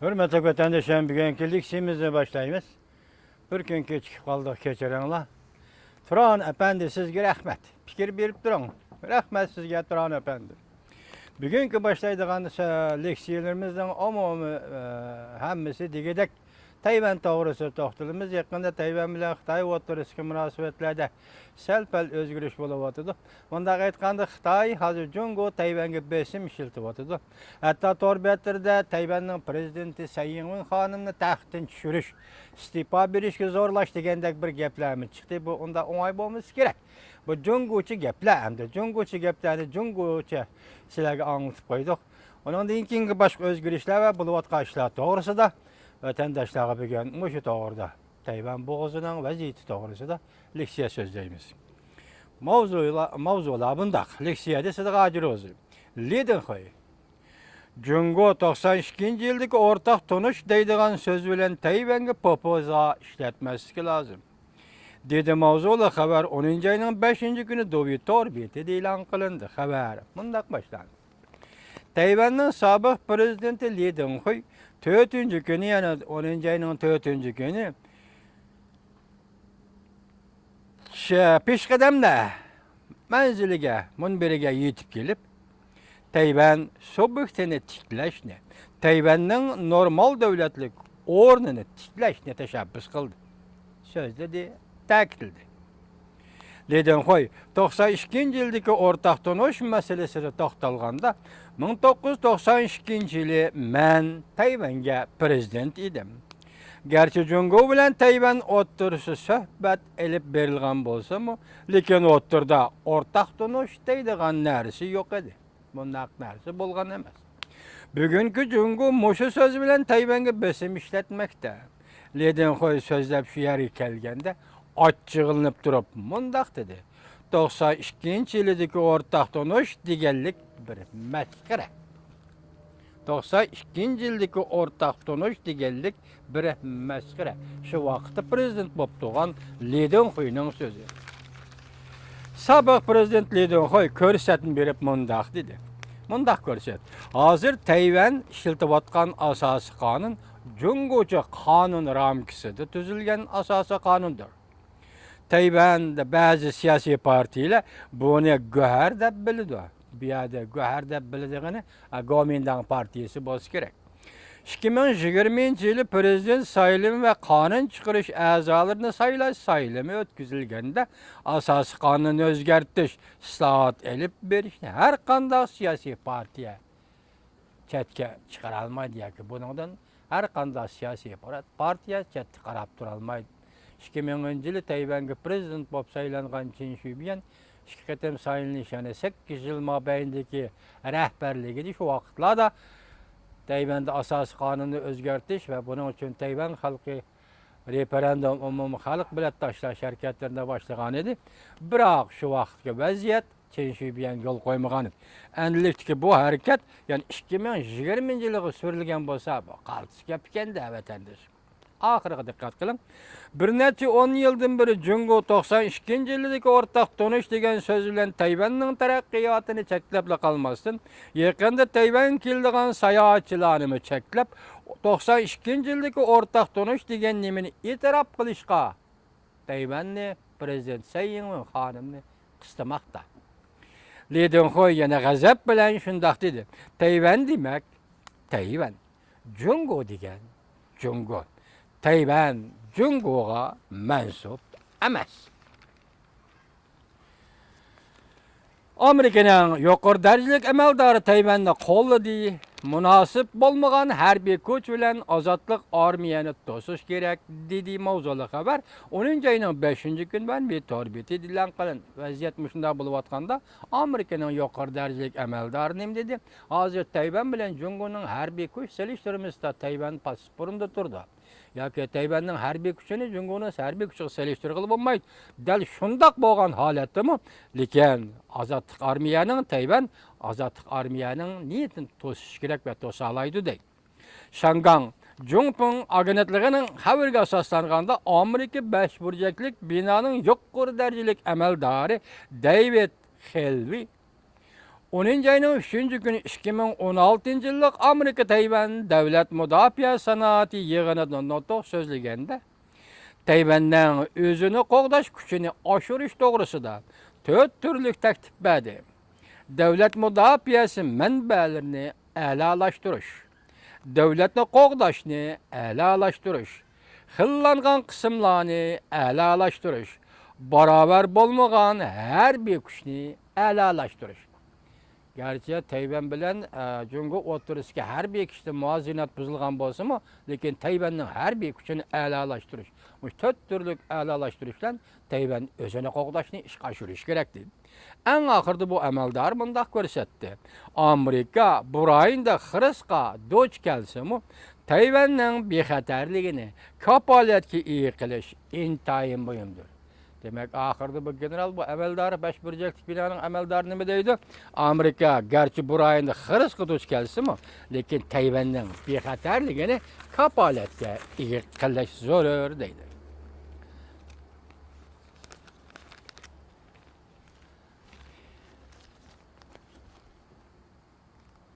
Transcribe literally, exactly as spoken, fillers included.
ھۆرمەتلىك ۋەتەندىشىم، بۈگۈنكى لېكسىيىمىزنى باشلايمىز. بىر كۈن كېچىكىپ قالدۇق، كەچۈرۈڭلار. تۇران ئەپەندى، سىزگە رەھمەت. پىكىر بېرىپ تۇرۇڭ. رەھمەت سىزگە، تۇران ئەپەندى. بۈگۈنكى باشلايدىغان سە-، لېكسىيەلىرىمىزنىڭ ئومۇمىي، ئە، ھەممىسى دېگۈدەك تەيۋەن توغرىسىدا توختىلىمىز. يېقىندا تەيۋەن بىلەن خىتاي ئوتتۇرىسىدىكى مۇناسىۋەتلەردە سەل-پەل ئۆزگىرىش بولۇۋاتىدۇ. مۇنداق ئېيتقاندا، خىتاي ھازىر جۇڭگو تەيۋەنگە بېسىم ئىشلىتىۋاتىدۇ. ھەتتا تور بەتلىرىدە تەيۋەننىڭ پىرېزىدېنتى سەي يىڭۋېن خانىمنى تەختتىن چۈشۈرۈش، ئىستېپا بېرىشكە زورلاش دېگەندەك بىر گەپلەرمۇ چىقتى. بۇ ئۇنداق ئوڭاي بولمىسا كېرەك. بۇ جۇڭگوچە گەپلەر ئەمدى. جۇڭگوچە گەپلەرنى جۇڭگوچە سىلەرگە ئاڭلىتىپ قويدۇق. ئۇنىڭدىن كېيىنكى باشقا ئۆزگىرىشلەر ۋە بولۇۋاتقان ئىشلار توغرىسىدا ۋەتەنداشلارغا بۈگۈن مۇشۇ توغرىدا، تەيۋەن بوغۇزىنىڭ ۋەزىيىتى توغرىسىدا لېكسىيە سۆزلەيمىز. ماۋزۇلار، ماۋزۇلار بۇنداق. لېكسىيەدە سىدىق ھاجىر ئۆزى. لى دېڭخۇي. جۇڭگو توقسان ئىككىنچى يىلدىكى ئورتاق تونۇش دەيدىغان سۆز بىلەن تەيۋەنگە پوپوزا ئىشلەتمەسلىكى لازىم، دېدى. ماۋزۇلۇق خەۋەر ئونىنچى ئاينىڭ بەشىنچى كۈنى دۇۋى تور بېتىدە ئېلان قىلىندى. خەۋەر مۇنداق باشلاندى. تەيۋەننىڭ سابىق پىرېزىدېنتى لى دېڭخۇي تۆتىنچى كۈنى، يەنى ئونىنچى ئاينىڭ تۆتىنچى كۈنى شە-، پېشقەدەملەر مەنزىلىگە، مۇنبىرىگە يېتىپ كېلىپ، تەيۋەن سۇبيېكتىنى تىكلەشنى، تەيۋەننىڭ نورمال دۆلەتلىك ئورنىنى تىكلەشنى تەشەببۇس قىلدى، سۆزلىدى، تەكىتلىدى. لى دېڭخۇي توقسان ئىككىنچى يىلدىكى ئورتاق تونۇش مەسىلىسىدە توختالغاندا، مىڭ توققۇز يۈز توقسان ئىككىنچى يىلى مەن تەيۋەنگە پىرېزىدېنت ئىدىم. گەرچە جۇڭگو بىلەن تەيۋەن ئوتتۇرىسى سۆھبەت ئېلىپ بېرىلغان بولسىمۇ، لېكىن ئوتتۇرىدا ئورتاق تونۇش دەيدىغان نەرسە يوق ئىدى. بۇنداق نەرسە بولغان ئەمەس. بۈگۈنكى جۇڭگو مۇشۇ سۆز بىلەن تەيۋەنگە بېسىم ئىشلەتمەكتە. لى دېڭخۇي سۆزلەپ شۇ يەرگە كەلگەندە ئاچچىقلىنىپ تۇرۇپ مۇنداق دېدى: توقسان ئىككىنچى يىلىدىكى ئورتاق تونۇش دېگەنلىك بىر مەسخىرە. توقسان ئىككىنچى يىلدىكى ئورتاق تونۇش دېگەنلىك بىر مەسخىرە. شۇ ۋاقىتتا پىرېزىدېنت بولۇپ تۇرغان لى دېڭخۇينىڭ سۆزى. سابىق پىرېزىدېنت لى دېڭخۇي كۆرسەتمە بېرىپ مۇنداق دېدى. مۇنداق كۆرسەت. ھازىر تەيۋەن ئىشلىتىۋاتقان ئاساسىي قانۇن جۇڭگوچە قانۇن رامكىسىدا تۈزۈلگەن ئاساسىي قانۇندۇر. تەيۋەندە بەزى سىياسىي پارتىيىلەر بۇنى گۆھەر دەپ بىلىدۇ. بۇ يەردە گۆھەر دەپ بىلىدىغىنى، ئا، گومىنداڭ پارتىيىسى بولسا كېرەك. ئىككى مىڭ يىگىرمىنچى يىلى پىرېزىدېنت سايلىمى ۋە قانۇن چىقىرىش ئەزالىرىنى سايلاش سايلىمى ئۆتكۈزۈلگەندە، ئاساسىي قانۇننى ئۆزگەرتىش، ئىسلاھات ئېلىپ بېرىشنى ھەر قانداق سىياسىي پارتىيە چەتكە چىقىرالمايدۇ ياكى بۇنىڭدىن ھەر قانداق سىياسىي پارت-، پارتىيە چەتتە قاراپ تۇرالمايدۇ. ئىككى مىڭىنچى يىلى تەيۋەنگە پىرېزىدېنت بولۇپ سايلانغان چېن شۈيبيەن ئىككى قېتىم سايلىنىش، يەنى سەككىز يىل مابەينىدىكى رەھبەرلىكىدە شۇ ۋاقىتلاردا تەيۋەندە ئاساسىي قانۇننى ئۆزگەرتىش ۋە بۇنىڭ ئۈچۈن تەيۋەن خەلقى رېفېرېندۇم، ئومۇمىي خەلق بېلەت تاشلاش ھەرىكەتلىرىنى باشلىغان ئىدى. بىراق شۇ ۋاقىتقى ۋەزىيەت چېن شۈيبيەنگە يول قويمىغان ئىدى. ئەنىلىكتىكى بۇ ھەرىكەت يەنە ئىككى مىڭ يىگىرمىنچى يىلغا سۈرۈلگەن بولسا، بۇ قالتىس گەپ ئىكەن-دە، ۋەتەندىشىم. ئاخىرىغا دىققەت قىلىڭ. بىر نەچچە ئون يىلدىن بېرى جۇڭگو توقسان ئىككىنچى يىلىدىكى ئورتاق تونۇش دېگەن سۆز بىلەن تەيۋەننىڭ تەرەققىياتىنى چەكلەپلا قالماستىن، يېقىندا تەيۋەنگە كېلىدىغان ساياھەتچىلەرنىمۇ چەكلەپ، توقسان ئىككىنچى يىلدىكى ئورتاق تونۇش دېگەن نېمىنى ئېتىراپ قىلىشقا تەيۋەننى، پىرېزىدېنت سەي يىڭۋېن خانىمنى قىستىماقتا. لى دېڭخۇي يەنە غەزەپ بىلەن شۇنداق دېدى: تەيۋەن دېمەك، تەيۋەن. جۇڭگو دېگەن جۇڭگو. تەيۋەن جۇڭگوغا مەنسۇپ ئەمەس. ئامېرىكىنىڭ يۇقىرى دەرىجىلىك ئەمەلدارى تەيۋەننى قوللىدى. مۇناسىپ بولمىغان ھەربىي كۈچ بىلەن ئازادلىق ئارمىيەنى توسۇش كېرەك، دېدى ماۋزۇلۇق خەۋەر ئونىنچى ئاينىڭ بەشىنچى كۈنى مەنبە تور بېتىدە ئېلان قىلىندى. ۋەزىيەت مۇشۇنداق بولۇۋاتقاندا، ئامېرىكىنىڭ يۇقىرى دەرىجىلىك ئەمەلدارى نېمە دېدى؟ ھازىر تەيۋەن بىلەن جۇڭگونىڭ ھەربىي كۈچ سېلىشتۇرمىسىدا تەيۋەن پاس بۇرۇندا تۇرىدۇ. ياكى تەيۋەننىڭ ھەربىي كۈچىنى جۇڭگونىڭ ھەربىي كۈچىگە سېلىشتۇرغىلى بولمايدۇ. دەل شۇنداق بولغان ھالەتتىمۇ، لېكىن ئازادلىق ئارمىيەنىڭ تەيۋەن ئازادلىق ئارمىيەنىڭ نىيىتىنى توسۇش كېرەك ۋە توسالايدۇ دەيدۇ. شياڭگاڭ جۇڭپىڭ ئاگېنتلىقىنىڭ خەۋىرىگە ئاساسلانغاندا، ئامېرىكا بەش بۇرجەكلىك بىنانىڭ يۇقىرى دەرىجىلىك ئەمەلدارى دېۋىد خېلۋى ئونىنچى ئاينىڭ ئۈچىنچى كۈنى ئىككى مىڭ ئون ئالتىنچى يىللىق ئامېرىكا تەيۋەن دۆلەت مۇداپىئە سانائىتى يىغىنىدا نۇتۇق سۆزلىگەندە، تەيۋەننىڭ ئۆزىنى قوغداش كۈچىنى ئاشۇرۇش توغرىسىدا تۆت تۈرلۈك تەكلىپ بەردى. دۆلەت مۇداپىئەسى مەنبەلىرىنى ئەلالاشتۇرۇش، دۆلەتنى قوغداشنى ئەلالاشتۇرۇش، خىللانغان قىسىملارنى ئەلالاشتۇرۇش، باراۋەر بولمىغان ھەربىي كۈچنى ئەلالاشتۇرۇش. گەرچە تەيۋەن بىلەن، ئە، جۇڭگو ئوتتۇرىسىدىكى ھەربىي كۈچتە مۇۋازىنەت بۇزۇلغان بولسىمۇ، لېكىن تەيۋەننىڭ ھەربىي كۈچىنى ئەلالاشتۇرۇش، مۇشۇ تۆت تۈرلۈك ئەلالاشتۇرۇش بىلەن تەيۋەن ئۆزىنى قوغداشنى ئىشقا ئاشۇرۇشى كېرەك، دېدى. ئەڭ ئاخىرىدا بۇ ئەمەلدار مۇنداق كۆرسەتتى: ئامېرىكا بۇ رايوندا خىرىسقا دۇچ كەلسىمۇ، تەيۋەننىڭ بىخەتەرلىكىنى كاپالەتكە ئىگە قىلىش ئىنتايىن مۇھىمدۇر. دېمەك، ئاخىرىدا بۇ گېنېرال، بۇ ئەمەلدار، بەش بۇرجەكلىك بىنانىڭ ئەمەلدارى نېمە دەيدۇ؟ ئامېرىكا گەرچە بۇ رايوندا خىرىسقا دۇچ كەلسىمۇ، لېكىن تەيۋەننىڭ بىخەتەرلىكىنى كاپالەتكە ئىگە قىلىش زۆرۈر، دەيدۇ.